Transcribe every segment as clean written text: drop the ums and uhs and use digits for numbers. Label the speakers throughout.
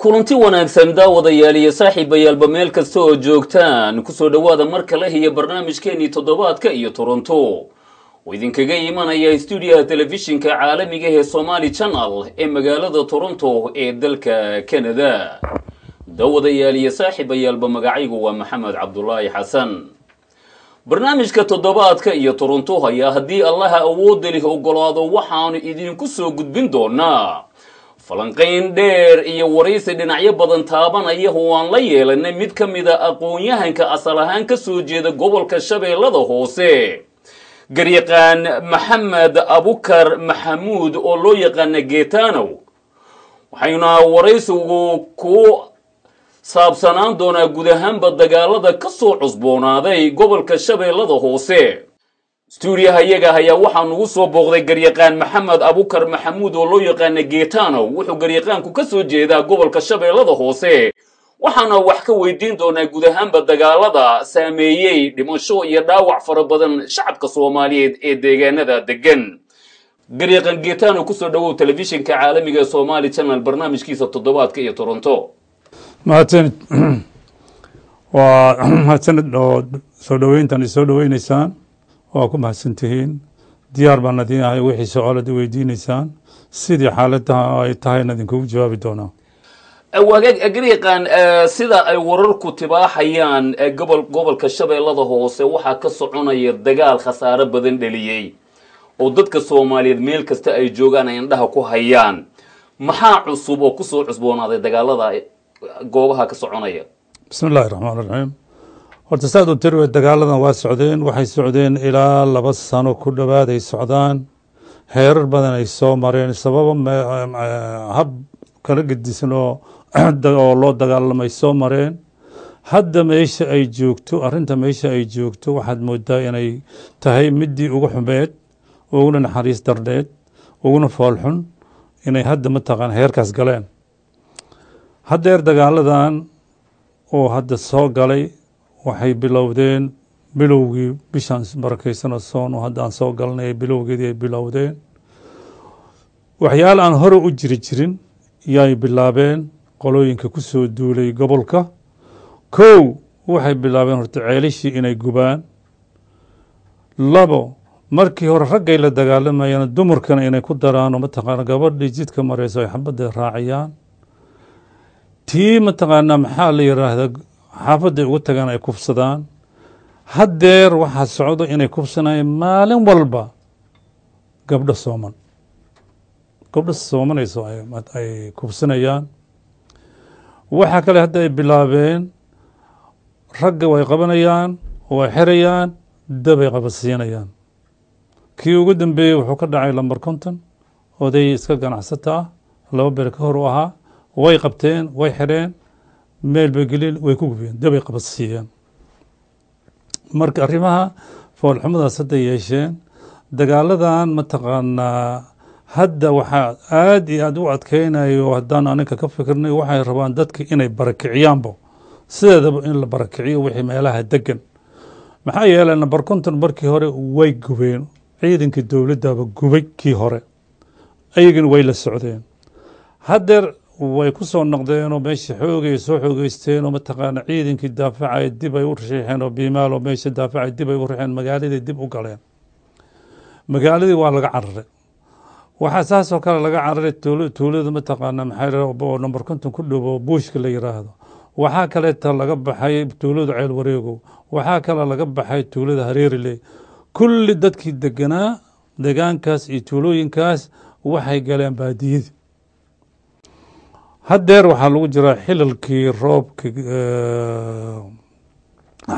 Speaker 1: Kulanti wanaagsan, daawadayaal iyo saaxiibayaalba, meel kasta oo joogtaan, kusoo dhowaada mar kale iyo barnaamijkeenii Toddobaadka iyo Toronto oo idinkaga imanaya stuudiyaha telefishinka caalamiga ee Somali Channel ee magaalada Toronto ee dalka Canada. Daawadayaal iyo saaxiibayaalba, magacaygu waa Maxamed Cabdulaahi Xasan. Barnaamijka Toddobaadka iyo Toronto ayaa, haddii Allaha awoodda leh ogolaado, waxaanu idinku soo gudbin doonaa falanqayn dheer iyo waraysi dhinacyo badan taabanaya oo aan la yeelanay mid ka mida aqoon-yahanka asal ahaan ka soo jeeda gobolka Shabeellada Hoose, garyaqaan Maxamed Abukar Maxamuud oo loo yaqaana Getanow. Waxayna waraysigu ku saabsanaan doonaa guud ahaanba dagaalada ka soo cusboonaaday gobolka Shabeellada Hoose. Stuudiyaha iyaga ayaa waxaa nugu soo booqday garyaqaan Maxamed Abukar Maxamuud oo loo yaqaana Getanow. Wuxuu garyaqaanku ka soo jeedaa gobolka Shabeellada Hoose, waxaana wax ka weydiin doonaa guud ahaanba dagaalada saameeyey dhimasho iyo dhaawac fara badan shacabka Soomaaliyeed ee deegaanada degan. Garyaqaan Getanow, kusoo dhawow telefishinka caalamiga ee Somali Channel, barnaamijkiisa Toddobaadka iyo Toronto.
Speaker 2: Mahadsanid, waa mahadsanid oo soo dhoweyntan isoo dhoweyneysaan, waa ku mahadsantihiin. Diyaar baan idin ahay, wixii su-aalad weydiineysaan sidii xaaladaha ay tahayna idinkugu jawaabi doonaa.
Speaker 1: Wagaag, garyaqaan, sida ay wararku tibaaxayaan, gobolka Shabeellada Hoose waxaa ka soconaya dagaal khasaare badan dhaliyey oo dadka Soomaaliyeed meel kasta ay joogaan ay indhaha ku hayaan. Maxaa cusub oo kusoo cusboonaaday dagaalada goobaha ka soconaya?
Speaker 2: Bismi illahi raxmaan raxiim. Horta saad u tiri, dagaaladan waa socdeen, waxay socdeen ilaa 2 sano ku dhowaad ay socdaan, heerar badan ay soo mareen, sababo hab kala gedisan oo loo dagaalamay soo mareen. Hadda meesha ay joogto arrinta, meesha ay joogto, waxaad moodaa inay tahay midii ugu xumeed, uguna naxariis darneed, uguna foolxun inay hadda mataqaan heerkaas galeen. Haddeer dagaaladan oo hadda soo galay waxay bilowdeen bilowgii bishaan barakeysan oo soon oo hadda aan soo galnay bilowgeedii ay bilowdeen. Waxyaala aan hore u jiri jirin yaay bilaabeen qolooyinka ku soo duulay gobolka. Kow, waxay bilaabeen horta ceelishii inay gubaan. Labo, markii hore raggay la dagaalamayeen, dumarkana inay ku daraan oo mataqaana gabadhii jidka mareyso ay xabadda raaciyaan, tii mataqaanaa maxaa la yiraahdaa xaafadday ugu tagaan ay kufsadaan. Haddeer waxaa socdo inay kufsanayeen maalin walba gabdho sooman, gabdho soomanayso ay kufsanayaan. Waxaa kale hadda ay bilaabeen ragga way qabanayaan, way xirayaan, dabay qabadsiinayaan. Kii ugu dambeeyey wuxuu ka dhacay lamber 50, oday iska ganacsata ah, 2 beri ka hor u ahaa. Way qabteen, way xireen, meel bay gelin, way ku gubeen, dabay qabadsiiyeen. Marka arrimaha foolxumadaas hadda yeesheen dagaaladan mataqaanaa hadda waxaa aada iyo aada u adkeynayo, haddaan aninka ka fikirnay, waxay rabaan dadka inay barakiciyaanbo, sideedaba in la barakiciyo wixii meelaha degan. Maxaa yeelay number 50 markii hore way gubeen, ciidankii dowladdaba gubay kii hore, ayagana way la socdeen. Haddeer way ku soo noqdeenoo meesha xoogay soo xoogeysteen oo mataqaana ciidankii daafacay dib ay u riixeen oo biimaal oo meesha daafacay dib ay u riixeen, magaaladii dib u galeen. Magaaladii waa laga cararay. Waxaa saasoo kale laga cararay tuulada mataqaana maxaa oo number 50 ku dhowo, Buushka la yiraahdo. Waxaa kaleeta laga baxay tuulada Ceel Wareegow, waxaa kale laga baxay tuulada Hareeriley. Kulli dadkii deganaa deegaankaas iyo tuulooyinkaas waxay galeen baadiyadii. Haddeer waxaa lagu jiraa xilalkii roobka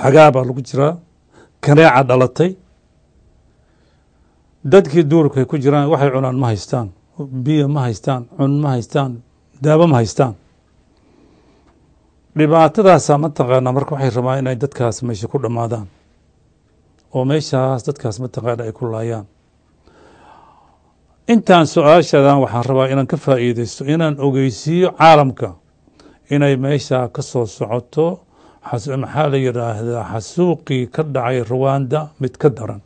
Speaker 2: xagaa baa lagu jiraa, kaneeca dhalatay, dadkii duurkay ku jiraan, waxay cunaan ma haystaan, biyo ma haystaan, cun ma haystaan, daawo ma haystaan. Dhibaatadaasaa mataqaanaa. Marka waxay rabaan inay dadkaas meesha ku dhammaadaan oo meeshaas dadkaas mataqaana ay ku laayaan. Intaan su-aashadan waxaan rabaa inaan ka faa'iideysto inaan ogeysiiyo caalamka inay meeshaa ka soo socoto maxaa la yidhaahdaa xasuuqii ka dhacay Ruwanda mid ka daran.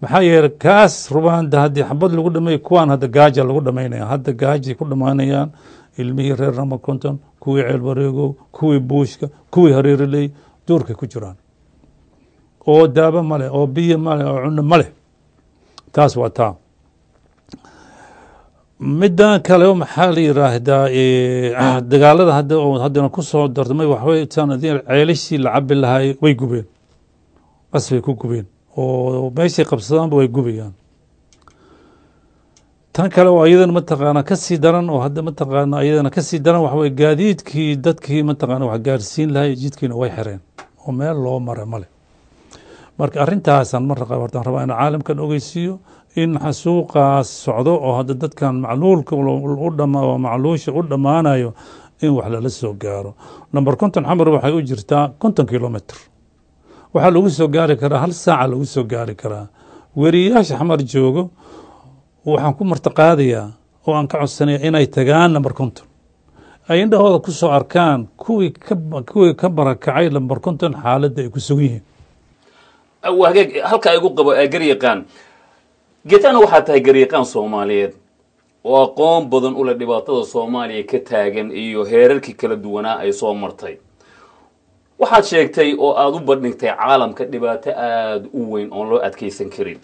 Speaker 2: Maxaa yeelay, kaas Ruwaanda haddii xabad lagu dhameeyo, kuwaan hadda gaaja lagu dhamaynaya. Hadda gaajay ku dhamaanayaan ilmihii reer Number 50, kuwii Ceel Wareegow, kuwii Buushka, kuwii Hareereley, duurkay ku jiraan oo daabo male oo biyo male oo cuno male. Taas waa taa. Middan kale, maxaa la yiraahdaa, dagaalada hadda oo haddana ku soo darmay, waxway sanadii ceelashii la cabi lahay way gubeen, bas bay ku gubeen oo meeshay qabsadaanba way gubayaan. Tan kale oo iyadana mataqaana ka sii daran oo hadda mataqaana iyadana ka sii daran, waxa weye gaadiidkii dadkii mataqaana wax gaarsiin lahay jidkiina way xireen oo meel loo mara male. Marka arrintaasaan mar hortaan rabaa inaan caalamkan ogeysiiyo in xasuuqaas socdo oo hadda dadkan macluulka u dhama oo macluusha u dhammaanayo in wax lala soo gaaro. Number 50 Xamar waxay u jirtaa 50 kilomitr. Waxaa lagu soo gaari karaa hal saaca lagu soo gaari karaa. Weriyaasha Xamar joogo waxaan ku martiqaadayaa oo aan ka codsanaya inay tagaan Number 50, ay indhahooda ku soo arkaan kuwii ka barakacay Number 50 xaaladda ay ku sugan yihiin.
Speaker 1: Hagaag, halkaa igu qabo. Garyaqaan Getana, waxaa tahay garyaqaan Soomaaliyeed oo aqoon badan u leh dhibaatada Soomaaliya ka taagan iyo heerarkii kala duwanaa ay soo martay. Waxaad sheegtay oo aada u bandhigtay caalamka dhibaato aada u weyn oon loo adkaysan karin.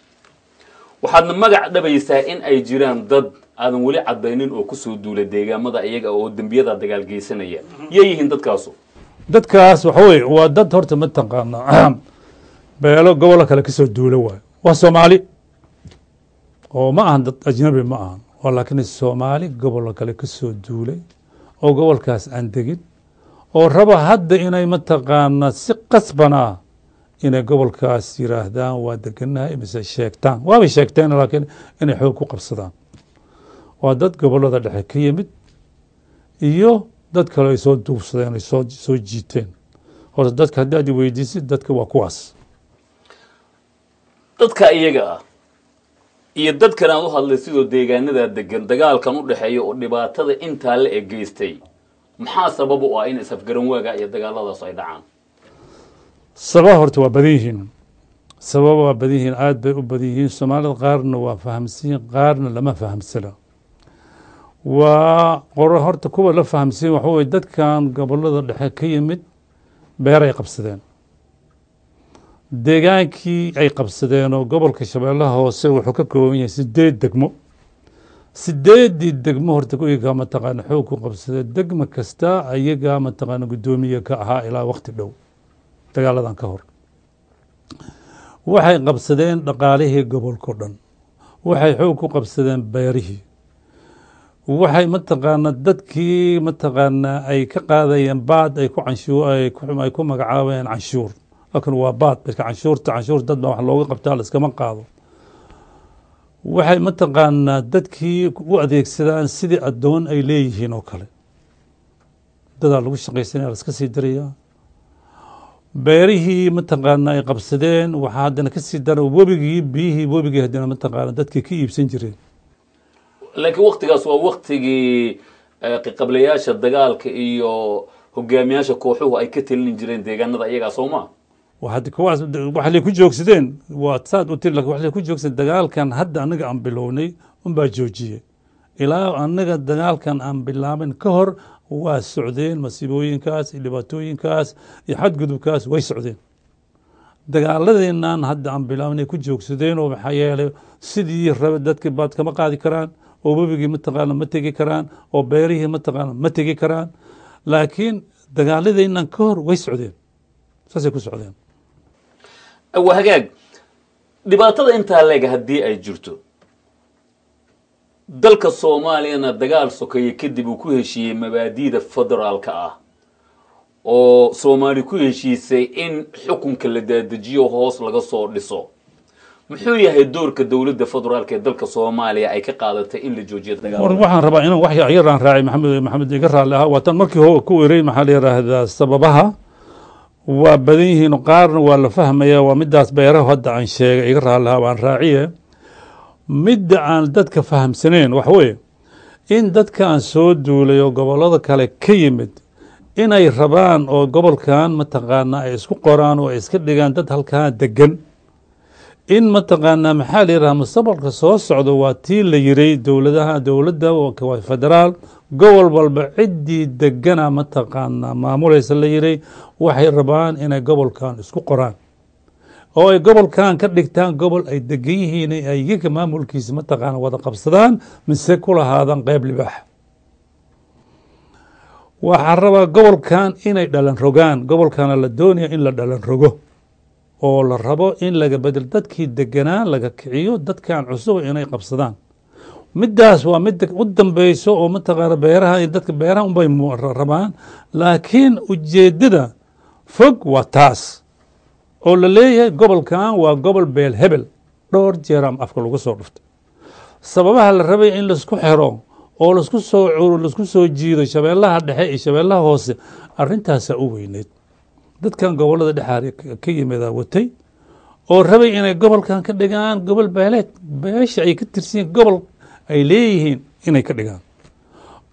Speaker 1: Waxaadna magac dhabaysaa in ay jiraan dad aadan weli cadaynin oo kusoo duula deegaamada iyaga oo dembiyada dagaal geysanaya. Yay yihiin dadkaasu?
Speaker 2: Dadkaas waxa weye waa dad horta mataqaana beelo gobollo kale kasoo duula waayo. Waa Soomaali oo ma ahan dad ajnabi ma ahan, waa laakiin Soomaali gobollo kale kasoo duulay oo gobolkaas aan degin oo raba hadda inay mataqaana si qasbanaa inay gobolkaas yiraahdaan waa deganahay mise sheegtaan. Waabay sheegteen, laakiin inay xoog ku qabsadaan. Waa dad gobollada dhexe ka yimid iyo dad kale ay soo duubsadeen, ay soo jiiteen. Horta dadka haddaad i weydiisid, dadka waa kuwaas.
Speaker 1: Dadka iyaga ah iyo dadkan aad u hadlay sidoo deegaanadaa degan, dagaalkan u dhexeeya oo dhibaatada intaa la eg geystay, maxaa sabab u ah in isafgaran waaga iyo dagaaladaas ay dhacaan?
Speaker 2: Sababa horta waa badan yihiin. Sababa waa badan yihiin, aada bay u badan yihiin. Soomaalida qaarna waa fahamsiin, qaarna lama fahamsana. Waa qoro horta kuwa la fahamsiin. Waxa weye dadkan gobolada dhexe ka yimid beeray qabsadeen. Deegaankii ay qabsadeen oo gobolka Shabeellaha Hoose wuxuu ka kooban yahay sideed degmo. Sideedii degmo horta iyagaa mataqaana xoog ku qabsadee. Degmo kasta ayagaa mataqaana guddoomiye ka ahaa ilaa waqti dhow dagaaladan ka hor. Waxay qabsadeen dhaqaalihii gobolka o dhan, waxay xoog ku qabsadeen beerihii, waxay mataqaana dadkii mataqaanaa ay ka qaadayeen baad ay ku canshuur, ay ku magacaabeen canshuur, laakiin waa baad. Marka canshuurta, canshuur dad baa wax looga qabtaa, la iskama qaado. Waxay mataqaanaa dadkii u adeegsadaan sidii addoon ay leeyihiin oo kale. Dadaa lagu shaqaysanaya, la iska sii dirayaa. Beerihii mataqaana ay qabsadeen waxaa haddana kasii dara webigii, biyihii webigii haddana mataqaana dadkii ka iibsan jireen.
Speaker 1: Laakiin waktigaas waa waktigii qablayaasha dagaalka iyo hogaamiyaasha kooxuhu ay ka talin jireen deegaanada iyagaa, soo maa?
Speaker 2: Hadda kuwaas waxa lay ku joogsadeen waa saad u tiri, lakin wax lay ku joogsadeen dagaalkan hadda anaga aan bilownay unbaa joojiyey. Ilaa anaga dagaalkan aan bilaabin ka hor waa socdeen masiibooyinkaas iyo dhibaatooyinkaas iyo xadgudubkaas, way socdeen. Dagaaladeenan hadda aan bilaabnay ku joogsadeen oo maxaa yeelay sidii rabe dadki baad kama qaadi karaan oo webigii mataqaana ma tegi karaan oo beerihii mataqaana ma tegi karaan, laakiin dagaaladeenan ka hor way socdeen, saasay ku socdeen.
Speaker 1: Waa hagaag. Dhibaatada intaa leeg haddii ay jirto, dalka Soomaaliyana dagaal sokeeye kadib uu ku heshiiyey mabaadiida federaalka ah oo Soomaali ku heshiisay in xukunka la daadejiyo, hoos laga soo dhiso, muxuu yahay doorka dowladda federaalka ee dalka Soomaaliya ay ka qaadatay in la joojiyo dagaalada?
Speaker 2: Waxaan rabaa inaan wax yaraan raacay. Maxamed, iga raalli ahaa. Waa tan markii hore ku erey, maxaa la yidhaahdaa, sababaha waa badan yihiin, qaarna waa la fahmaya, waa midaas beeraha hadda aan sheegay. Iga raalli ahaa, waan raaciye. Midda aan dadka fahamsaneen waxa weeye in dadka aan soo duulay oo gobollada kale ka yimid inay rabaan oo gobolkan mataqaana ay isku qoraan oo ay iska dhigaan dad halkaa degan. In mataqaanaa maxaa la yidhaha mustaqbalka soo socdo, waa tii la yiray dowladaha, dowladda waa federaal, gobol walba ciddii degana mataqaanaa maamulaysa la yiray. Waxay rabaan inay gobolkan isku qoraan oo ay gobolkan ka dhigtaan gobol ay degan yihiin, ay iyaga maamulkiisa mataqaana wada qabsadaan mise ku lahaadaan qeyb libaax. Waxaa rabaa gobolkan inay dhalan rogaan, gobolkana la doonaya in la dhalan rogo oo la rabo in laga bedel dadkii deganaa, laga kiciyo dadkan cusub inay qabsadaan. Midaas waa midda u dambeyso oo mataqaana beeraha iyo dadka beeraha unbay rabaan, laakiin ujeedada fog waa taas oo la leeyahay gobolkan waa gobol beel hebel. Dhowr jeer afka lagu soo dhuftay sababaha la rabay in laisku xiro oo laisku soo curo, laisku soo jiido Shabeellaha Dhexe iyo Shabeellaha Hoose. Arrintaasaa u weyneyd dadkan gobolada dhexaar ka yimida watay oo rabay inay gobolkan ka dhigaan gobol beeleed, beesha ay ka tirsan yihiin, gobol ay leeyihiin inay ka dhigaan.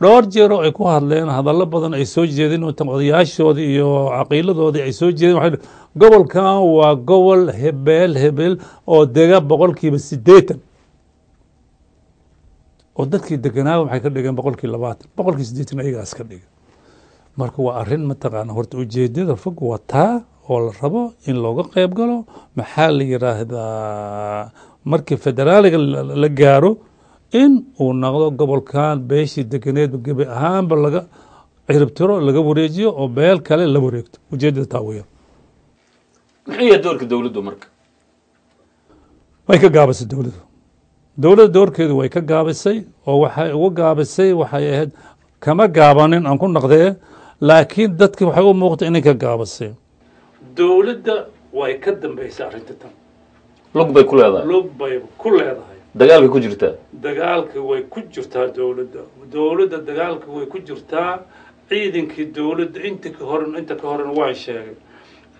Speaker 2: Dhowr jeeroo ay ku hadleen, hadallo badan ay soo jeedeen, odayaashoodii iyo caqiiladoodii ay soo jeedeen, waxay gobolkan waa gobol hebel hebel oo dega 80%, oo dadkii deganaa waxay ka dhigeen 20%, 80% ayagaas ka dhigay. Marka waa arrin mataqaana horta ujeedada fog waa taa oo la rabo in looga qayb galo maxaa la yiraahdaa markii federaaliga la gaaro in uu noqdo gobolkan beeshii deganeedba gebi ahaanba laga ciribtiro, laga wareejiyo oo beel kale la wareegto. Ujeedada taa weeyaan.
Speaker 1: Muxuu yahay doorka dowladdu marka?
Speaker 2: Way ka gaabisay dowladdu. Dowladda doorkeedu way ka gaabisay, oo waxay uga gaabisay waxay ahayd kama gaabanin aan ku naqdee, laakiin dadki waxay u muuqatay inay ka gaabisay. Dowladda way ka dambeysay arrinta tan.
Speaker 1: Lug bay ku leedahay.
Speaker 2: Lug bay ku leedahay.
Speaker 1: Dagaalka ku jirtaa.
Speaker 2: Dagaalka way ku jirtaa dowladda. Dowladda dagaalka way ku jirtaa. Ciidankii dowladda inta ka horan waan sheegay,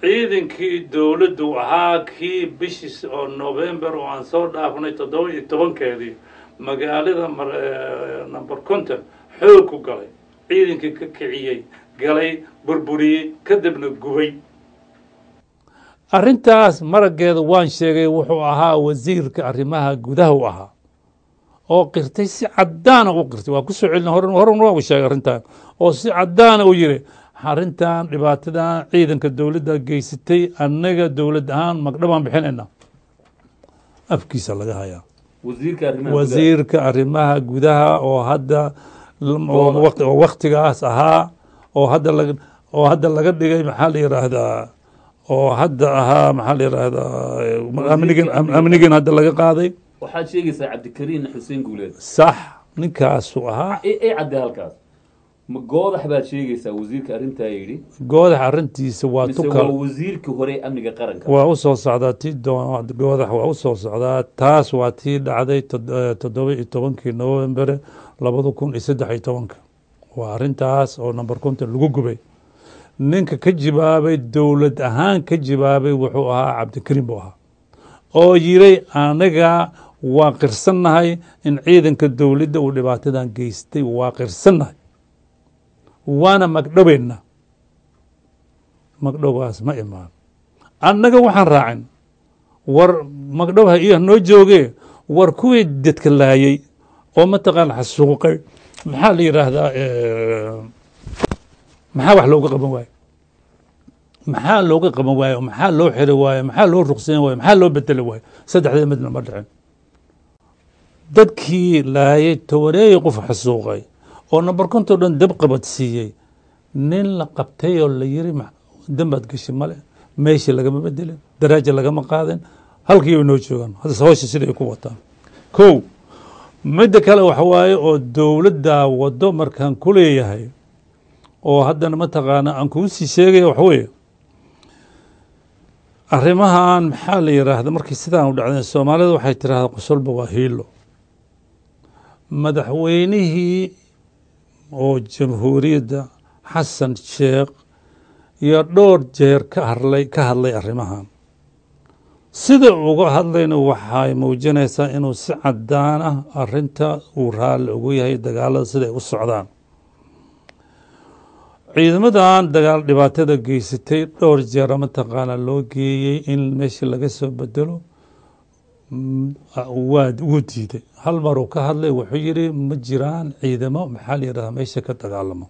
Speaker 2: ciidankii dowladdu ahaa kii bishii oo November oo aan soo dhaafnay 17-keedii magaalada Number 50 xoog ku galay, ciidankii ka kiciyey, galay, burburiyey, kadibna gubay. Arrintaas marageeda waan sheegay. Wuxuu ahaa wasiirka arrimaha gudaha u ahaa oo qirtay, si caddaana u qirtay. Waa ku soo celin, hore horena waa u sheegay arrintan, oo si caddaana u yiri arrintan dhibaatadan ciidanka dowladda geysatay, annaga dowlad ahaan magdhabaan bixinayna. Afkiisa laga hayaa.
Speaker 1: Wasiirka arrimaha gudaha.
Speaker 2: Wasiirka arrimaha gudaha oo hadda oo waktigaas ahaa oo hadda laga dhigay maxaa la yiraahdaa, oo hadda ahaa maxaa la yiraahdaa amnigan, amnigan hadda laga qaaday.
Speaker 1: Waxaad sheegaysaa Cabdikariin Xuseen Guuleed.
Speaker 2: Sax, ninkaasuu ahaa.
Speaker 1: Ay cadde halkaas, ma Goodax baad sheegaysaa wasiirka arrintaa yidhi?
Speaker 2: Goodax arrintiisa waa
Speaker 1: mise
Speaker 2: tukal.
Speaker 1: Waa wasiirkii hore ee amniga qaranka.
Speaker 2: Waa u soo socdaa tii Goodax, waa u soo socdaa. Taas waa tii dhacday 17-kii November 2013-ka. Waa arrintaas oo Number 50 lagu gubay. Ninka ka jawaabay, dowlad ahaan ka jawaabay, wuxuu ahaa Cabdikariim buu ahaa, oo yiray anaga waa qirsannahay in ciidanka dowladda uu dhibaatadan geystay, waa qirsannahay, waana magdhoweynaa. Magdhowgaas ma imaan. Annaga waxaan raacin, war magdhow ha iyo noo jooge, war kuwii dadka laayay oo mataqaana xasuuqay maxaa la yiraahdaa maxaa wax looga qaban waayo? Maxaa looga qaban waayo? Maxaa loo xiri waayo? Maxaa loo ruqsayn waayo? Maxaa loo bedeli waayo? Saddexdii midna ma dhicin. Dadkii laayay, tobaneeyo qof xasuuqay oo Number 50 dhan dab qabadsiiyey, nin la qabtay oo la yiri dambaad gashay male, meeshii lagama bedelin, daraaja lagama qaadin, halkii bay noo joogaan hadda hawsha siday ku wataan. Kow, midda kale waxa waaye oo dowladda wado markaan ku leeyahay oo haddana mataqaana aan kuu sii sheegaya waxa weeye arrimahan maxaa la yiraahda markii sidaan u dhacday, Soomaalida waxay tirahdaa qosolba waa hiilo. Madaxweynihii oo jamhuuriyadda Xasan Sheekh iyo dhowr jeer ka hadlay arrimahan. Sida uga hadlayna waxay muujinaysaa inuu si cadaan ah arrinta uu raalli ugu yahay dagaalada siday u socdaan. Ciidamadan dagaal dhibaatada geysatay dhowr jeer mataqaana loo geeyey in meesha laga soo bedelo. Waa wuu diiday. Hal mar uu ka hadlay, wuxuu yidhi ma jiraan ciidamo, maxaa la yidhahdaa, meesha ka dagaalamo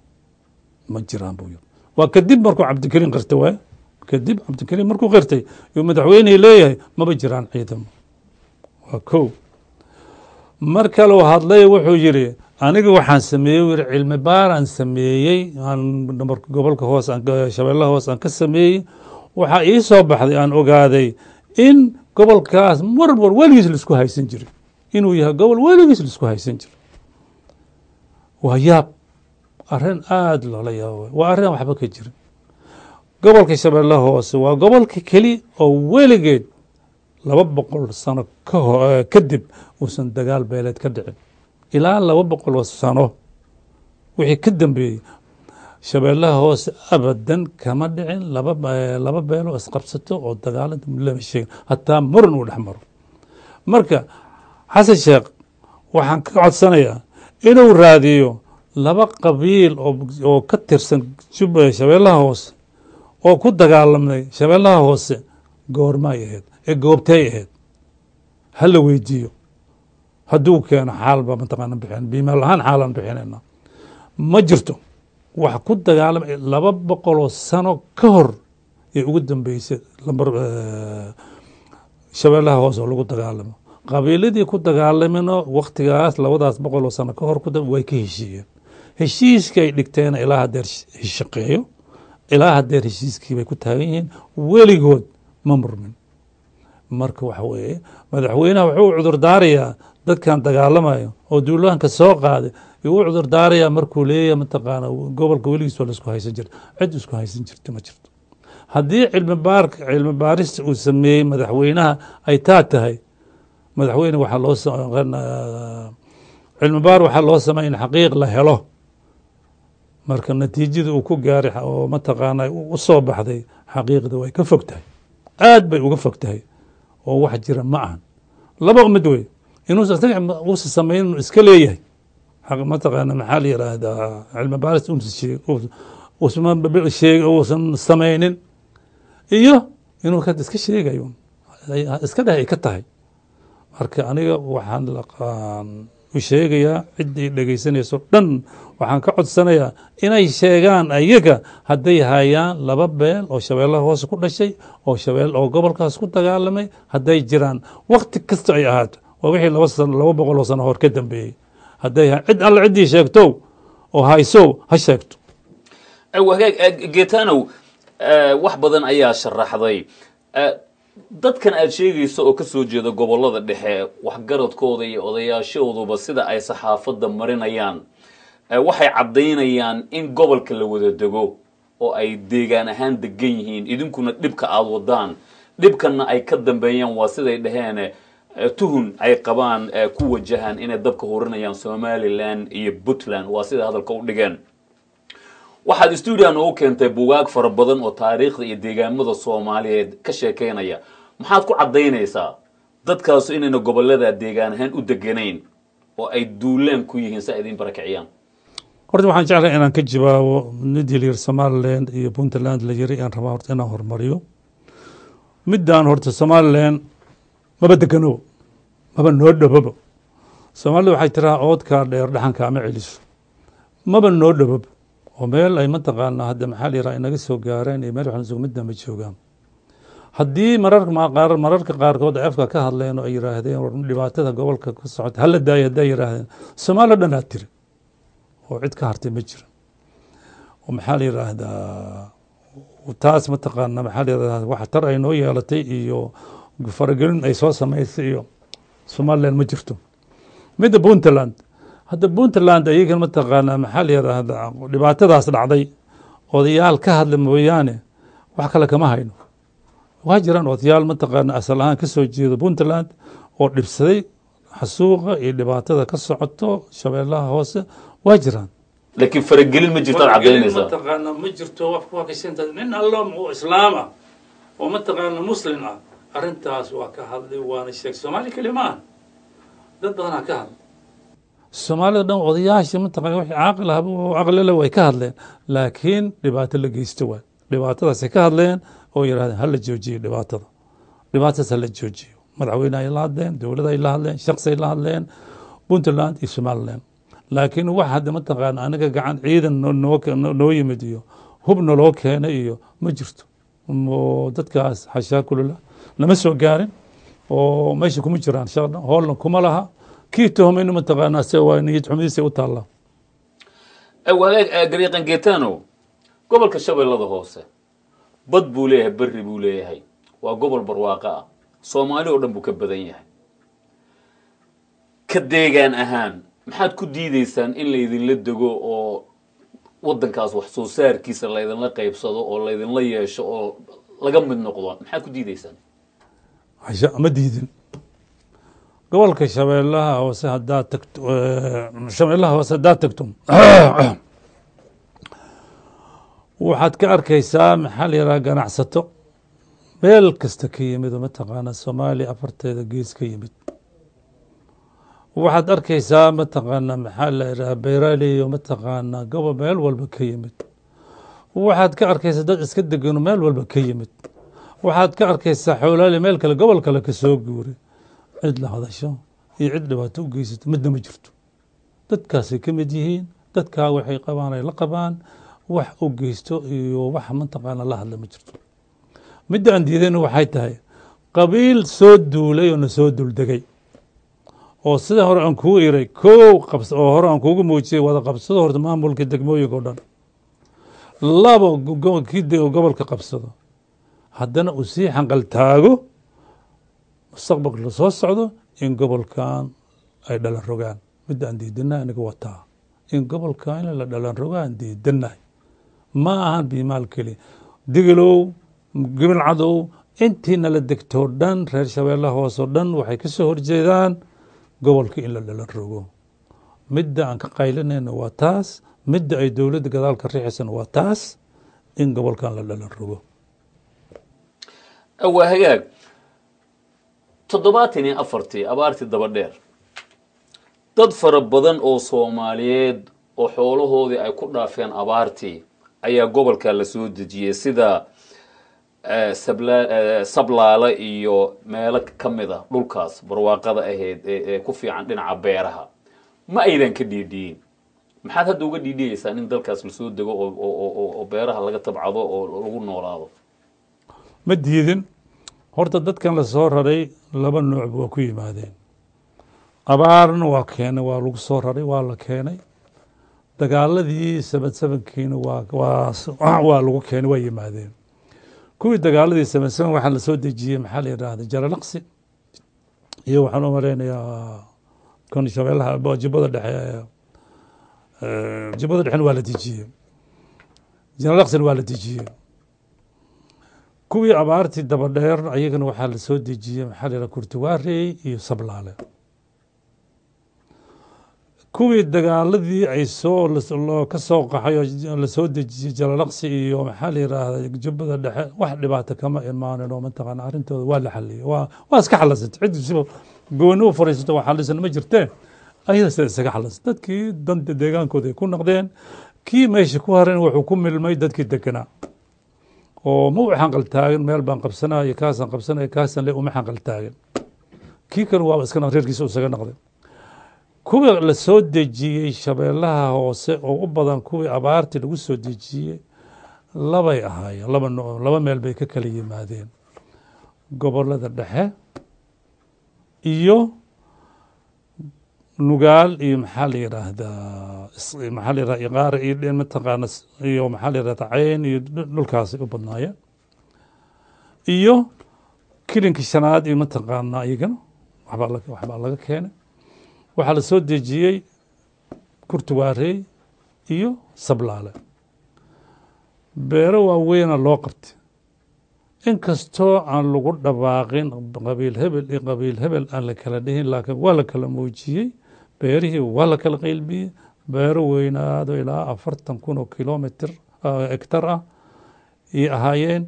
Speaker 2: ma jiraan buu yiri. Waa kadib markuu Cabdikariim qirtay waay. Kadib Cabdikariim markuu qirtay yuu madaxweyne leeyahay maba jiraan ciidamo. Waa kow. Mar kaleu hadlay, wuxuu yidhi aniga waxaan sameeyey, uu yidhi, cilmi baaraan sameeyey aan gobolka hoose, Shabeellaha Hoose aan ka sameeyey. Waxaa ii soo baxday, aan ogaaday in gobolkaas mar war weligiis laisku haysan jiray, inuu yahay gobol weligiis laisku haysan jiray. Waa yaab, arrin aada loola yaabo, waa arrin aan waxba ka jirin. Gobolka Shabeellaha Hoose waa gobolka keli oo weligeed 200 sano kadib uusan dagaal beeleed ka dhicin. Ilaa 200 oo sano wixii ka dambeeyey Shabeellaha Hoose abadan kama dhicin laba beelo isqabsato oo dagaalanta lama sheegin, hataa muran uu dhex maro. Marka Xasan Sheekh waxaan ka codsanayaa inuu raadiyo laba qabiil oo ka tirsan Shabeellaha Hoose oo ku dagaalamay Shabeellaha Hoose. Goormaay ahayd ee goobtay ahayd ha la weydiiyo. Hadduu keeno xaalba mataqaana bixin, biimaal ahaan xaalaan bixinayna. Ma jirto wax ku dagaalamay. 200 oo sano ka hor ee ugu dambeysay lambar Shabeellaha Hoose oo lagu dagaalamo, qabiiladii ku dagaalamino waktigaas labadaas boqol oo sano ka hor way ka heshiiyeen. Heshiiska ay dhigteena ilaa hadeer shaqeeyo, ilaa hadeer heshiiskii bay ku taagan yihiin, weligood ma murmin. Marka waxa weeye, madaxweynaha wuxuu u cudur daarayaa dadkan dagaalamayo oo duulaanka soo qaaday u cudur daarayaa markuu leeyahay mataqaana gobolka weligiis waa laisku haysan jirta. Cid isku haysan jirta ma jirto. Haddii cilmi baarista uu sameeyey madaxweynaha ay taa tahay, madaxweyne waxaa loo cilmi baar waxaa loo sameey in xaqiiq la helo. Marka natiijada uu ku gaaray oo mataqaana u soo baxday xaqiiqda way ka fog tahay, aad bay uga fog tahay, oo wax jira ma ahan. Laba mid wey: inuusan isaga uusa samayn, inuu iska leeyahay mataqaana, maxaa la yiraahdaa, cilmi baaris uusan sheeg uusan samaynin, iyo inuu ka iska sheegayo, iska dheh ay ka tahay. Marka aniga waxaan u sheegayaa ciddii dhegaysanayso dhan, waxaan ka codsanayaa inay sheegaan ayaga hadday hayaan laba beel oo Shabeellaha Hoose ku dhashay oo shabeel oo gobolkaas ku dagaalamay hadday jiraan, wakti kasta ay ahaato, waa wixii laba sano, 200 oo sano hor ka dambeeyey. Hadday cid alle ciddii sheegto oo hayso ha sheegto.
Speaker 1: Wagaag Getanow, wax badan ayaa sharaxday. Dadkan aad sheegayso oo kasoo jeeda gobollada dhexe, waxgaradkooda iyo odayaashooduba sida ay saxaafadda marinayaan, waxay caddaynayaan in gobolka la wada dego oo ay deegaan ahaan degan yihiin, idinkuna dhibka aada wadaan, dhibkanna ay ka dambeeyaan, waa siday dhaheen, tuhun ay qabaan ku wajahan inay dabka hurinayaan Somaliland iyo Puntland, waa siday hadalka u dhigeen. Waxaad stuudiya noogu keentay bugaag fara badan oo taariikhda iyo deegaamada Soomaaliyeed ka sheekeynaya. Maxaad ku caddaynaysaa dadkaasu inayna gobolada deegaan ahaan u deganayn oo ay duulaan ku yihiin si ay idin barakiciyaan?
Speaker 2: Horta waxaan jeclahay inaan ka jawaabo midii la yiri Somaliland iyo Puntland la yiri. Aan rabaa horta inaan horumariyo midaan. Horta Somaliland maba degano, maba noo dhowaba. Soomaalida waxay tiraa oodkaa dheer dhaxanka ama celiso. Maba noo dhowaba oo meel ay mataqaanaa hadda, maxaa la yiraha, inaga soo gaareen iyo meel waxaan midna ma joogaan. Haddii mararka qaarkood ay afka ka hadleen oo ay yiraahdeen war dhibaatada gobolka ka socota hala daayo, hadday yiraahdeen, Soomaaliya dhan aad tiri oo cid ka hartay ma jiro. Oo maxaa la yiraahdaa, taas mataqaana, maxaa la yirahdaa, wax tar ay noo yeelatay iyo faragelin ay soo samaysay iyo Somaliland ma jirto. Midda Puntland, hadda Puntland ayagan mataqaanaa, maxaa la yiraahdaa, dhibaatadaas dhacday odayaal ka hadla mooyaane wax kale kama hayno. Waa jiraan odayaal mataqaana asal ahaan kasoo jeeda Puntland oo dhibsaday xasuuqa iyo dhibaatada ka socoto Shabeellaha Hoose, waa jiraan.
Speaker 1: Laakiin faragelin ma jirto aad caddaynaysaa?
Speaker 2: Mataqaana ma jirto. Wax waa kashinta nin allo oo islaam ah oo mataqaana Muslim ah arrintaas waa ka hadlay, waana sheeg. Soomaali keli maaha, dad badanaa ka hadlay. Soomaalida dhan odayaasha mataqaana wixii caaqil ah oo caqli leh way ka hadleen, laakiin dhibaato la geysto waay. Dhibaatadaasay ka hadleen oo yidhahdeen hala joojiyo dhibaatada, dhibaatadaas hala joojiyo. Madaxweyne ay la hadleen, dowlad ay la hadleen, shaksi ay la hadleen, Puntland iyo Somaliland. Laakiin wax hadda, mataqaana, aniga gacan ciidan noo yimid iyo hub naloo keenay iyo ma jirto. Oo dadkaas xashaa kulula nama soo gaarin oo meesha kuma jiraan, shaqna hoolna kuma laha. Kii tuhumayna, mataqaanaa, se waa niyad xumidiisa u taallaa.
Speaker 1: Wagaag, Gariiqan Getano, gobolka Shabeellada Hoose bad buu leeyahay, berri buu leeyahay, waa gobol barwaaqo ah, Soomaali oo dhan buu ka badan yahay. Ka deegaan ahaan maxaad ku diideysaan in laydinla dego oo waddankaas wax soo saarkiisa laydinla qaybsado oo laydinla yeesho oo laga mid noqdo? Maxaad ku diideysaan?
Speaker 2: Hasha, ma diidin. Gobolka Shabeellaha Hoose haddaad tagto, Shabeellaha Hoose haddaad tagto, waxaad ka arkaysaa, maxaa la yidhaha, ganacsato meel kasta ka yimid oo, mataqaana, Soomaaliya afarteeda gees ka yimid. Waxaad arkaysaa, mataqaana, maxaa la yidhaha, beeraley oo, mataqaana, gobol meel walba ka yimid. Waxaad ka arkaysaa dad iska degano meel walba ka yimid. Waxaad ka arkaysaa xoolaali meel kale, gobol kale ka soo guuray. Cid la hadasho iyo cid dhibaato u geysato midna ma jirto. Dadkaasay ka mid yihiin. Dadkaa waxay qabaan ay la qabaan. Wax u geysto iyo wax, mataqaana, la hadla ma jirto. Midda aan diidayna waxay tahay qabiil soo duulay oo na soo duldegay oo sida hore aan kuu iray kow qabs oo hore aan kuugu muujiyey wada qabsado horta maamulka degmooyinka o dhan, labo kii gobolka qabsado, haddana uu sii xanqal taago mustaqbalka la soo socdo in gobolkan ay dhalan rogaan. Midda aan diidanahay aniga wataa in gobolkan la dhalan rogaan diidanahay. Ma ahan Biimaal keli, Digilow, Gibil Cadow, intii nala degtoo dhan, reer Shabeellaha Hoose oo dhan waxay ka soo horjeedaan gobolka in la dhalan rogo. Midda aan ka qaylinayna waa taas. Midda ay dowladda gadaal ka riixaysana waa taas, in gobolkan la dhalan rogo.
Speaker 1: Waa hagaag. 74-tii abaartii daba dheer, dad fara badan oo Soomaaliyeed oo xoolahoodii ay ku dhaafeen abaartii ayaa gobolka la soo dejiyey, sida Sablaale iyo meelo ka mid a dhulkaas barwaaqada ahayd ee ku fiican dhinaca beeraha. Ma aydan ka dhiidhiyin? Maxaad hadda uga dhiidhiyeysaan in dalkaas lasoo dego oo beeraha laga tabcado oo lagu noolaado?
Speaker 2: Ma diidin. Horta dadkan lasoo raray laba noocba waa ku yimaadeen. Abaarna waa keenay, waa lagu soo raray, waa la keenay. Dagaaladii 77-kiina waa lagu keenay, waa yimaadeen. Kuwii dagaaladii 77 waxaa lasoo dejiyey, maxaa la yidhaahda, Jalalaqsi iyo waxaan u malaynayaa kan Shabeellaha, Jubbada Dhexe. Jubbada Dhexena waa la dejiyey, Jalalaqsina waa la dejiyey. Kuwii abaartii daba dheer ayagana waxaa lasoo dejiyey, maxaa la yidhaha, Kurtuwaarey iyo Sablaale. Kuwii dagaaladii ay soo loo ka soo qaxay oo lasoo dejiyey Jalalaqsi iyo, maxaa la yidhaahda, Jubbada Dhexe, wax dhibaato kama imaanin oo, mataqaana, arrintooda waa la xaliyey, waa iska xalasantay. Cid siba gooni u fariisato waa xalisan ma jirtee, ayada sida isaga xalasantay. Dadkii danta deegaankooda ay ku noqdeen. Kii meesha ku haran wuxuu ku milmay dadkii deganaa oo ma u xanqal taagin meel baan qabsanaya, kaasaan qabsanaya, kaasaan le, uma xanqal taagin. Kii kale waaba iska reerkiisa isaga noqday. Kuwa la soo dejiyey Shabeellaha Hoose oo u badan kuwii abaartii lagu soo dejiyey labay ahaayeen, laba nooc, laba meel bay ka kala yimaadeen: gobolada dhexe iyo Nugaal iyo, maxaa la yidhaahdaa, maxaa la yidhahdaa, Iqaara iyo, mataqaana, iyo maxaa la yidhahdaa, Cayn iyo dhulkaasay u badnaayeen, iyo Kilinka Shanaad iyo, mataqaana, iyagana waxbaa laga keenay. Waxaa la soo dejiyey Kurtuwaarey iyo Sablaale. Beero waaweyna loo qabtay, inkastoo aan lagu dhawaaqin qabiil hebel iyo qabiil hebel aan la kala dhihin, laakiin waa la kala muujiyey. Beerihii waa la kala qaylbiyey. Beero weynaado ilaa 40,000 oo kilomitr hektar ah iyo ahaayeen.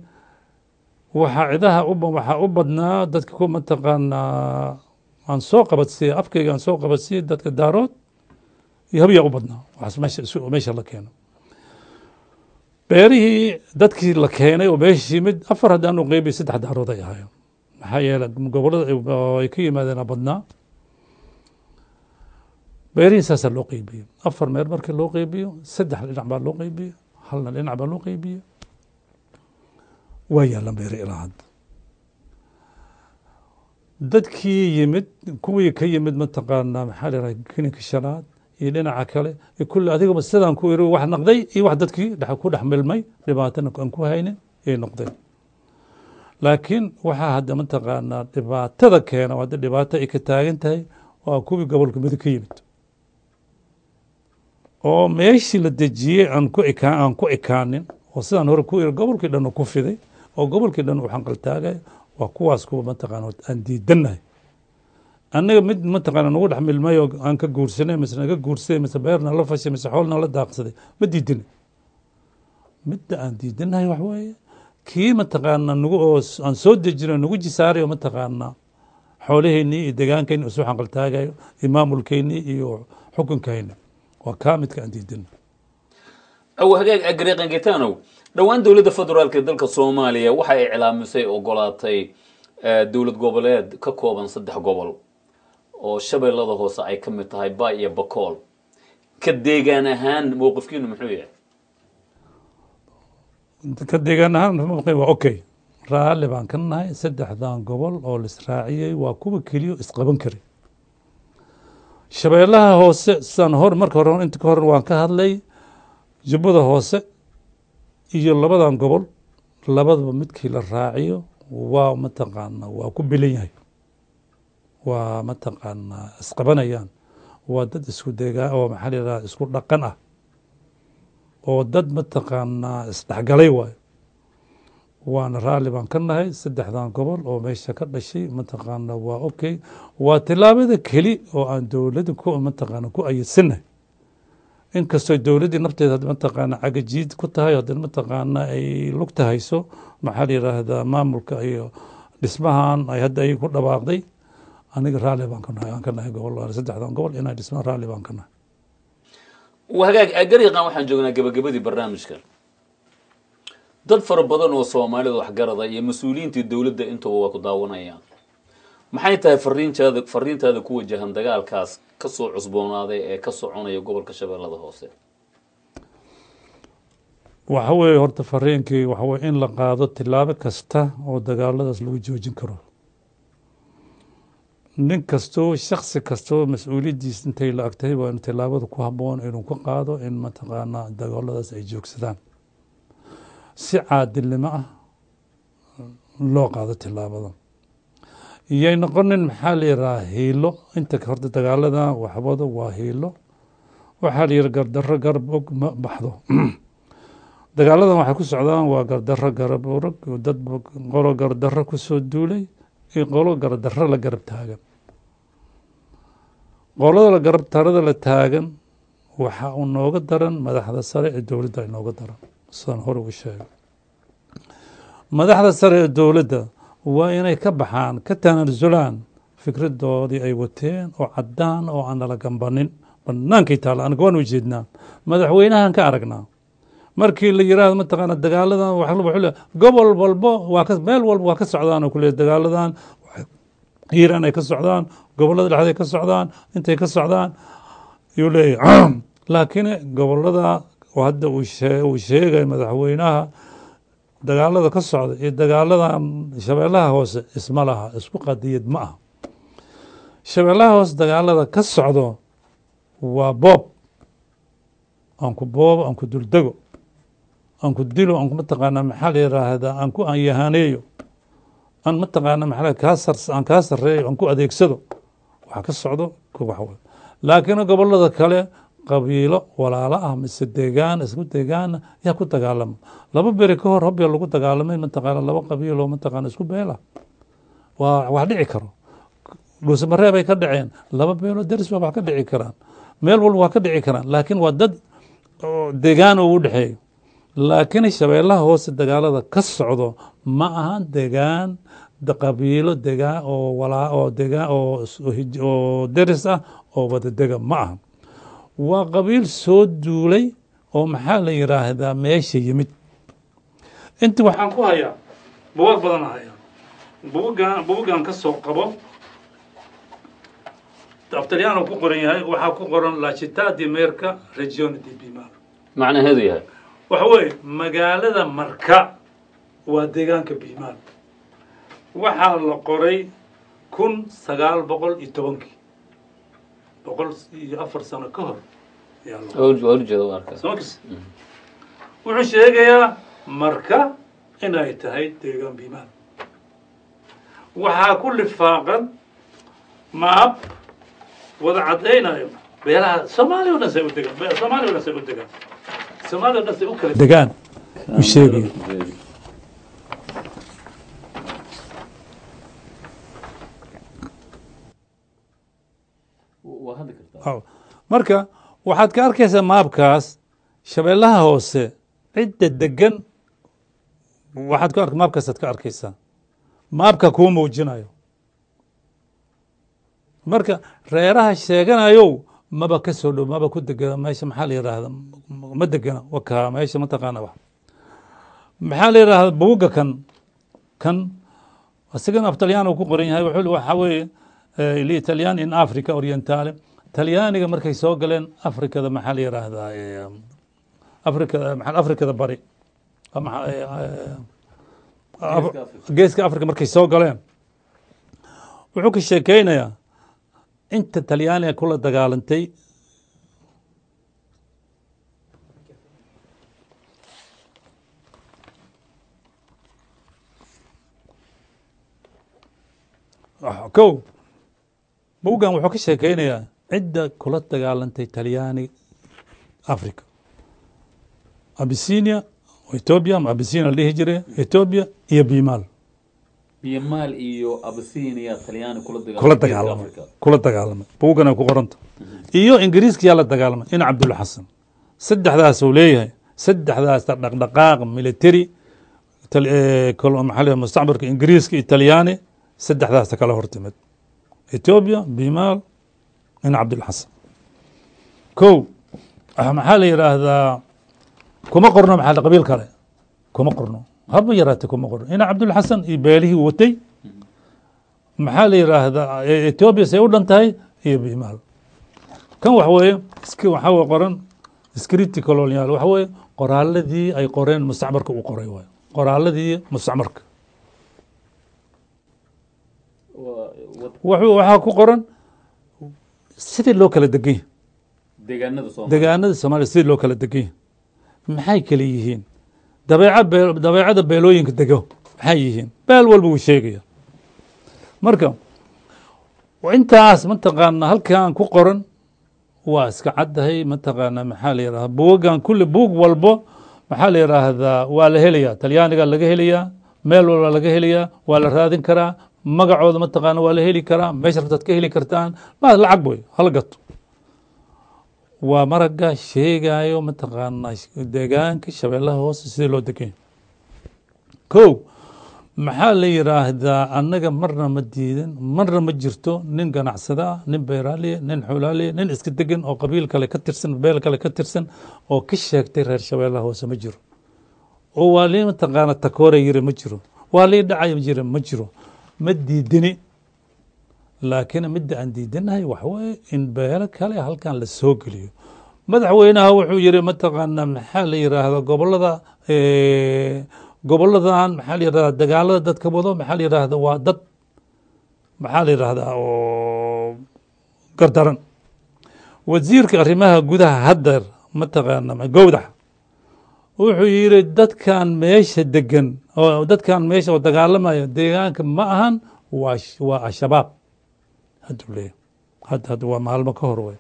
Speaker 2: Waxaa cidaha waxaa u badnaa dadka ku, mataqaanaa, aan soo qabadsiiyey afkayga, aan soo qabadsiiyey dadka Daarood iyo Habiyaa u badnaa. Waxaas meesha la keeno, beerihii dadkii la keenay oo meesha yimid, afar haddaan u qeybiy, saddex Daarood ay ahaayeen. Maxaa yeelay, gobollada ay ka yimaadeen badnaa. Beerihii saasaa loo qeybiyey. Afar meel markii loo qeybiyo, saddex dhinac baa loo qeybiyey, halna dhinac baa loo qeybiyey. Waa yaalan beeri ilaa hadda. Dadkii yimid, kuwii ka yimid, mataqaanaa, maxaa la yidhaha, Kilinka Shanaad iyo dhinaca kale iyo kulli, adigaba sidaan ku iri, wax naqday iyo wax dadkii dhex ku dhex milmay, dhibaatana aan ku haynin ayay noqdeen. Laakiin waxaa hadda, mataqaanaa, dhibaatada keena oo hadda dhibaato ay ka taagan tahay waa kuwii gobolka Mudug ka yimid oo meeshii la dejiyey aan ku ekaanin, oo sidaan hore ku iri gobolkii dhan ku fiday oo gobolkii dhan uu xanqaltaagay. Waa kuwaas kuwa, mataqaana, aan diidannahay annaga. Mid, mataqaana, nagu dhex milmay oo aan ka guursanay mise naga guursaday mise beerna la fashay mise xoolna la daaqsaday ma diidinay. Midda aan diidannahay wax weeye kii, mataqaana, nagu oo aan soo dejino, nagu jisaarayo, mataqaana, xoolaheennii iyo deegaankeenni isu xanqaltaagayo iyo maamulkeennii iyo xukunkeenni. Waa kaa midka aan diidana.
Speaker 1: Aw hagaag, agreeqan. Dhowaan dowladda federaalka ee dalka Soomaaliya waxa ay iclaamisay, ogolaatay dowlad goboleed ka kooban saddex gobol oo Shabeellada Hoose ay ka mid tahay, Baay iyo Bakool. Ka deegaan ahaan mowqifkiinu muxuu yahay?
Speaker 2: Ka deegaan ahaan waa okay, raalli baan ka nahay. Saddexdan gobol oo laisraaciyey waa kuwa keliyo isqaban kari. Shabeellaha Hoose, sidaan hor marka hore inta ka hor waan ka hadlay, Jubbada Hoose iyo labadan gobol labadaba midkii la raaciyo waa, mataqaana, waa ku bilan yahay, waa, mataqaanaa, isqabanayaan. Waa dad isku deegaa oo, maxaa la yidhaha, isku dhaqan ah oo dad, mataqaanaa, isdhexgalay waayo. Waana raalli baan ka nahay saddexdan gobol oo meesha ka dhashay, mataqaana, waa okay. Waa tilaabada keli oo aan dowladda ku, mataqaana, ku ayidsannahay, inkastoo dowladdii nafteeda, mataqaana, cagajiid ku tahay, haddana, mataqaana, ay lugta hayso, maxaa la yidhaahdaa, maamulka iyo dhismahan ay hadda ay ku dhawaaqday. Aniga raalli baan ka nahay, aan ka nahay gobol saddexdan gobol inay dhismaan, raalli baan ka nahay.
Speaker 1: Hagaag, gariiqan, waxaan joognaa gabagabadii barnaamijka. Dad fara badan oo Soomaalida waxgarada iyo mas-uuliyiintii dowladda intuba waa ku daawanayaan. Maxay tahay fariintaada ku wajahan dagaalkaas kasoo cusboonaaday ee ka soconaya gobolka Shabeellada Hoose?
Speaker 2: Waxa weeye horta fariinkii waxa weye in la qaado tilaabo kasta oo dagaaladaas lagu joojin karo. Nin kastoo, shaksi kastoo mas-uuliyaddiis intay la agtahay, waa in tilaabada ku habboon inuu ka qaado in, mataqaanaa, dagaaladaas ay joogsadaan, si caadilnimo ah loo qaado tilaabada. Iyay noqonin, maxaa la yidhaha, hiilo. Inta horta dagaalada waxwado waa hiilo. Waxaa la yihi gardarro garab og ma baxdo. Dagaaladan waxay ku socdaan waa gardarro garab orog, dad qolo gardarro kusoo duulay iyo qolo gardarro la garab taagan. Qolada la garab tarada la taagan waxa uu nooga daran madaxda sare ee dowladda inooga daran. Sidaan hore ugu sheegay, madaxda sare ee dowladda waa inay ka baxaan, ka tanaasulaan fikradoodii ay wateen oo caddaan oo aan nala gambanin, bannaankay taalla. Anaga waan ujeednaa, madaxweynahan ka aragnaa markii la yiraahdo, mataqaana, dagaaladan wuxuu gobol walbo waa ka, meel walba waa ka socdaan oo kuleeyahay dagaaladan Hiiraan ay ka socdaan, gobollada dhexda ay ka socdaan, intay ka socdaan yuu leeyahay. Laakiin gobollada oo hadda uu sheegay madaxweynaha dagaalada ka socda iyo dagaalada Shabeellaha Hoose isma laha, isku qadiyad ma aha. Shabeellaha Hoose dagaalada ka socdo waa boob, aan ku boobo, aan ku duldego, aan ku dilo, aan mataqaana, maxaa la yiraahdaa, aan ku anyahaaneeyo, aan, mataqaana, maxaa kaa sar, aan kaa sarreeyo, aan ku adeegsado, waxa ka socdo wax. Laakiin gobollada kale qabiilo walaalo ah mise deegaan isku deegaana yaa ku dagaalama. 2 beri ka hor Hobya lagu dagaalamay, mataqaana, laba qabiiloo, mataqaana, isku beela. Waa wax dhici karo. Dhuusamareeb ay ka dhaceen laba beeloo deris, waa wax ka dhici karaan, meel walba waa ka dhici karaan, laakiin waa dad deegaan oo u dhexeeyo. Laakiin Shabeellaha Hoose dagaalada ka socdo ma ahan deegaan, qabiilo degaan oo walaa oo degaan oo deris ah oo wada dega ma aha. Waa qabiil soo duulay oo, maxaa la yiraahdaa, meesha yimid. Inta waxaan ku hayaa buwaag badan hayaa. Buuggan ka soo qabo, af Talyaano ku qoran yahay. Waxaa ku qoran "La città di Merca, regione di Bimaal".
Speaker 1: Macnaheedu yahay?
Speaker 2: Waxa weeye magaalada Marka waa deegaanka Biimaal. Waxaa la qoray 1910-kii, 104 sano ka hor ayaa la qoray.
Speaker 1: Waa ujeeda, waa arkaa.
Speaker 2: Soo kas wuxuu sheegayaa Marka inay tahay deegaan Biimaal. Waxaa ku lifaaqan maab wada caddaynayo beelaha Soomaaliya o dhan say u degaan, Soomaaliya o dhan say u degaan, Soomaaliya o dhan say u kala degaan u sheegayo.
Speaker 1: Waa hadli kartaa.
Speaker 2: Marka waxaad ka arkaysaa maabkaas Shabeellaha Hoose cidda degan. Waxaad ku ark maabkaasaad ka arkaysaa, maabka kuu muujinayo. Marka reeraha sheeganayow maba ka soo dhow, maba ku degana meesha. Maxaa la yidhaahda? Ma degana wakaa meesha, mataqaana wax maxaa la yidhaahda? Buugga kan isagana af Talyaani uu ku qoran yahay. Wuxuu waxaa weeye Gli Italiani in Africa Orientale. Talyaaniga markay soo galeen Afrikada, maxaa la yidhaahdaa, Afrika, maxaa Afrikada Bari ama Geeska Africa markay soo galeen, wuxuu ka sheekeynayaa inta Talyaaniga kula dagaalantay. Kow, buuggan wuxuu ka sheekeynayaa cidda kula dagaalantay Talyaani Africa: Abisinia oo Ethiopia ama Abisinia la dhihi jiray, Ethiopia iyo Bimaal.
Speaker 1: Bimaal iyo Abisinia Talyaani kula dagaalamay.
Speaker 2: Kula dagaalamay, kula dagaalamay. Buuggan ay ku qoranta. Iyo Ingiriiska yaa la dagaalamay? In Cabdulla Xasan. Saddexdaas uu leeyahay, saddexdaas dhaqdhaqaaq military maxaa la yidhaha, mustacmarka Ingiriiska iyo Talyaani saddexdaas kala hortimid: Ethiopia, Bimaal, in Cabdulla Xasan. Kow, maxaa la yidhaahdaa, kuma qorno maxaa qabiil kale kuma qorno, haba yaraatee kuma qorno. Ina Cabdulla Xasan iyo beelihii watay, maxaa la yidhaahdaa, Ethiopia say u dhan tahay iyo Bimaal. Kan wax weeye waxaa weye qoran scritti colonial, waxa weeye qoraaladii ay qoreen mustacmarka uu qoray waayo, qoraaladii mustacmarka. Waxaa ku qoran sidii loo kala degan yahay
Speaker 1: deegaanada Soomaaliya.
Speaker 2: Deegaanada Soomaaliya sidii loo kala degan yahay, maxay kala yihiin, dabeeca dabeecada beelooyinka dego maxay yihiin, beel walba wuu sheegaya. Marka intaas mataqaana halkan ku qoran waa iska caddahay. Mataqaana maxaa la yidhahdaa, buugan kulli, buug walbo maxaa la yidhaahdaa, waa la helayaa, Talyaaniga laga helayaa, meel walba laga helayaa, waa la raadin karaa magacooda, mataqaana waa la heli karaa, meesha rabtaad ka heli kartaan. Ma lacag boy hala gato. Waa maraga sheegayo mataqaana deegaanka Shabeellaha Hoose sidii loo degan yahay. Kow, maxaa la yidhaahdaa, annaga marna ma diidin, marna ma jirto nin ganacsada ah, nin beeraaliya, nin xoolaaliya, nin iska degan oo qabiil kale ka tirsan, beel kale ka tirsan oo ka sheegtay reer Shabeellaha Hoose ma jiro, oo waa lii mataqaana takoora yiri ma jiro, waa lii dhacay jira ma jiro. Ma diidini, laakiin midda aan diidinahay waxa weeye in beelo kale halkan la soo geliyo. Madaxweynaha wuxuu yiri mataqaana maxaa la yidhaahdaa, gobolada goboladan maxaa la yidhahdaa, dagaalada dadka wado maxaa la yidhahdaa, waa dad maxaa la yidhahdaa oo gardaran. Wasiirka arrimaha gudaha haddeer mataqaana Gowdax wuxuu yiri dadkan meesha degan oo dadkan meesha oo dagaalamaya deegaanka ma ahan, waa Al-Shabaab hadduu leeyahay. Hadda waa maalmo ka hor wey.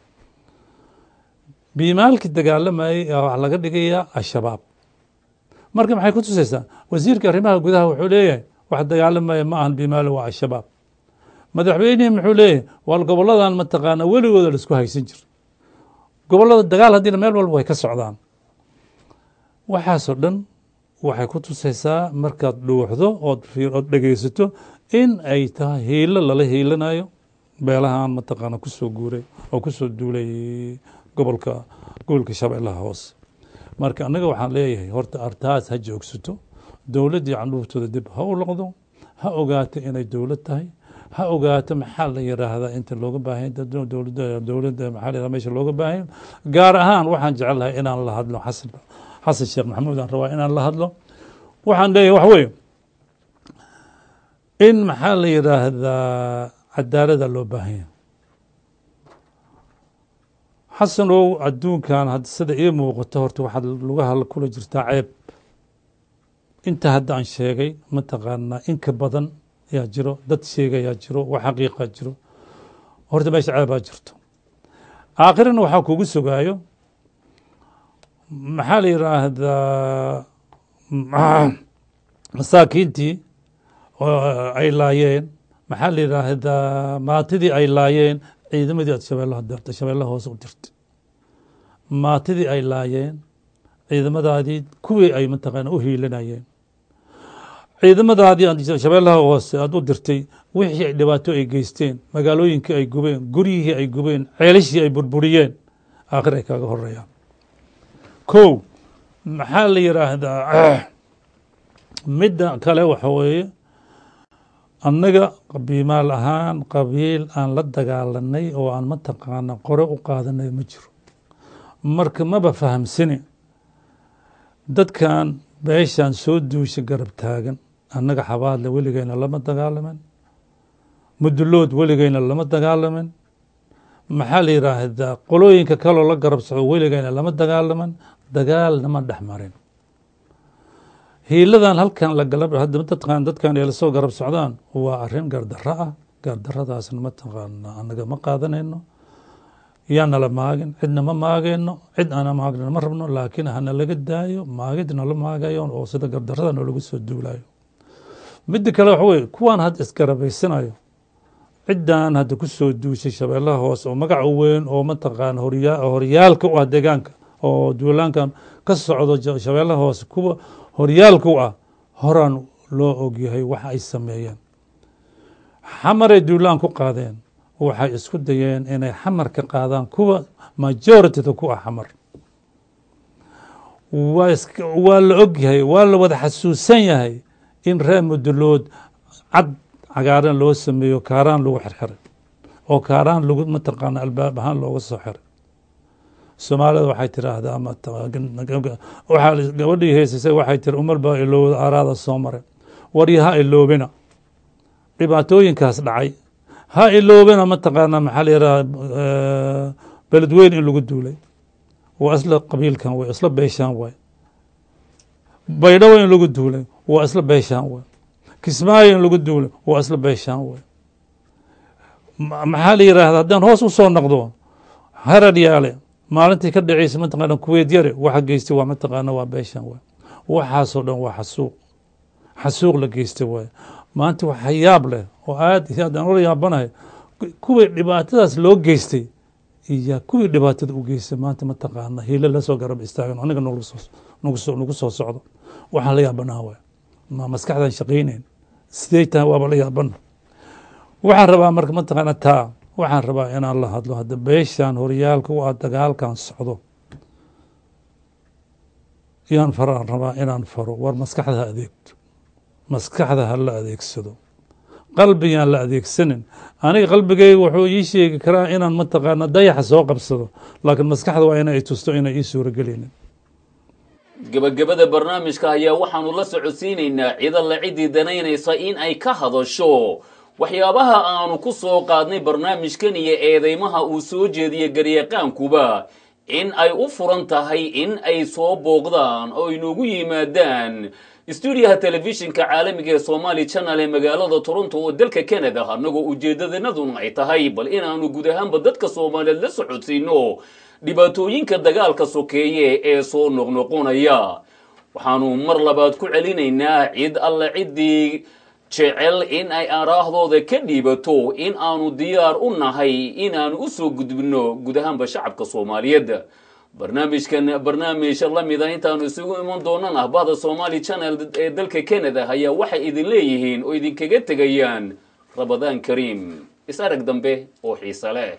Speaker 2: Biimaalkii dagaalamayay ayaa waxaa laga dhigayaa Al-Shabaab. Marka maxay ku tusaysaa? Wasiirka arrimaha gudaha wuxuu leeyahay wax dagaalamaya ma ahan Biimaalo, waa Al-Shabaab. Madaxweynihii muxuu leeyahay? Waa goboladan mataqaana weligooda la isku haysan jiro, gobolada dagaal haddiina meel walba way ka socdaan. Waxaasoo dhan waxay ku tusaysaa markaad dhuuxdo ood dhegeysato in ay tahay hiilo lala hiilanayo beelahan mataqaana kusoo guuray oo kusoo duulay gobolka Shabeellaha Hoose. Marka annaga waxaan leeyahay horta artaas ha joogsato, dowladdii candhuuftooda dib ha u noqdo, Ha ogaato inay dowlad tahay, ha ogaato maxaa la yiraahdaa inta looga baahan dowladda, dowladda maxaa la yirahdaa meesha looga baahan. Gaar ahaan waxaan jecelahay inaan la hadlo Xasan Sheekh Maxamuud, aan rabaa inaan la hadlo. Waxaan leeyahay wax weeye in maxaa la yiraahdaa cadaalada loo baahan yahay. Xasanow, adduunkan hadda sida ii muuqato, horta waxaad lugaha kula jirtaa ceeb. Inta hadda aan sheegay mataqaanaa in ka badan ayaa jiro, dad sheegayaa jiro, wax xaqiiqa jiro. Horta meesha ceebaa jirto, aakhirana waxaa kugu sugaayo maxaa la yiraahdaa masaakiintii ay laayeen, maxaa la yiraahdaa maatidii ay laayeen ciidamadii aad Shabeellaha dirtay, Shabeellaha Hoose u dirtay, maatidii ay laayeen ciidamadaadii, kuwii ay mataqaana u hiilinayeen ciidamadaadii aad Shabeellaha Hoose aad u dirtay, wixii ay dhibaato ay geysteen, magaalooyinkii ay gubeen, guryihii ay gubeen, ceelashii ay burburiyeen, aakhir ay kaaga horeeyaan. Kow, maxaa la yiraahdaa midda kale waxa weeye, annaga qabiimaal ahaan qabiil aan la dagaalanay oo aan mataqaana qore u qaadanay ma jiro. Marka maba fahamsini dadkan beeshaan soo duusha garab taagan. Annaga Xabaadle weligeyna lama dagaalamin, Mudulood weligeyna lama dagaalamin, maxaa la yiraahdaa qolooyinka kaloo la garab socdo weligeyna lama dagaalamin, dagaalna ma dhex marin. Hiiladan halkan la galab hadda dadkan ay lasoo garab socdaan waa arrin gardarro ah. Gardarradaasna mataqaana annaga ma qaadanayno. Yaana la maagin, cidna ma maagayno, cid aana maagna ma rabno, laakiin hana laga daayo maagid nala maagayo oo sida gardarrada noolagu soo duulayo. Midda kale waxa weye, kuwaan hadda isgarabaysanayo ciddan hadda ku soo duushay Shabeellaha Hoose oo magaca weyn oo mataqaana horyaalka u ah deegaanka oo duulaankan ka socdo Shabeellaha Hoose, kuwa horyaalka u ah horaan loo ogyahay waxa ay sameeyeen. Xamaray duulaan ku qaadeen, waxay isku dayeen inay Xamar ka qaadaan kuwa majorityda ku ah Xamar. Waa la ogyahay, waa la wada xasuusan yahay in reer Mudulood cad cagaaran loo sameeyo, Kaaraan lagu xirxiray oo Kaaraan lagu mataqaana albaab ahaan looga soo xiray. Soomaalida waxay tiraahdaa, waxaa gabadhii heysasay waxay tiri, umal baa ilowda araada soo maray. Warya, ha iloobina dhibaatooyinkaas dhacay, ha iloobina mataqaana maxaa la yidhaha Beledweyne in lagu duulay, waa isla qabiilkan way, isla beeshaan waay. Baydhabo in lagu duulay, waa isla beeshaan waay. Kismaayo in lagu duulay, waa isla beeshaan waay. Maxaa la yiraahda haddaan hoos u soo noqdo, Harar Yaale maalintii ka dhaceysa mataqaana Kuweyt yare waxa geystay waa mataqaana waa beeshaan waay. Waxaasoo dhan waa xasuuq, xasuuq la geystay waay. Maanta waxa yaab leh oo aad iyo aad aan ula yaabanahay, kuwii dhibaatadaas loo geystay iyo kuwii dhibaatada u geystay maanta mataqaana hiilo lasoo garab istaagan aniga nagu soo socdo. Waxaan la yaabanaha waay, ma maskaxdan shaqaynayn sidee tahay? Waaba la yaabana. Waxaan rabaa marka mataqaana taa waxaan rabaa inaan la hadlo hadda beeshaan horyaalka u ah dagaalkan socdo yaan faraan rabaa inaan faro: war maskaxda ha adeegto, maskaxda ha la adeegsado, qalbigaan la adeegsanin. Aniga qalbigayga wuxuu ii sheegi karaa inaan mataqaana dayaxa soo qabsado, laakiin maskaxda waa inay tusto inay ii suuragelinin.
Speaker 1: Gabagabada barnaamijka ayaa waxaanu la socodsiinaynaa cid alla ciddii danaynaysa in ay ka hadasho waxyaabaha aanu ku soo qaadnay barnaamijkan iyo eedeymaha uu soo jeediyey garyaqaankuba in ay u furan tahay in ay soo booqdaan oo inoogu yimaadaan stuudiyaha telefishinka caalamiga ee Somali Channel ee magaalada Toronto oo dalka Canada, annagoo ujeedadanaduna ay tahay bal inaanu guud ahaanba dadka Soomaaliyeed la socodsiino dhibaatooyinka dagaalka sokeeye ee soo noqnoqonaya. Waxaanu mar labaad ku celinaynaa cid alle ciddii jecel in ay aaraahdooda ka dhiibato in aanu diyaar u nahay inaanu u soo gudbino guud ahaanba shacabka Soomaaliyeed. Barnaamijkan barnaamij la mida intaanu isugu iman doonana, bahda Somali Channel ee dalka Canada ayaa waxay idin leeyihiin oo idinkaga tegayaan Ramadaan kariim, is arag dambe oo xiise leh.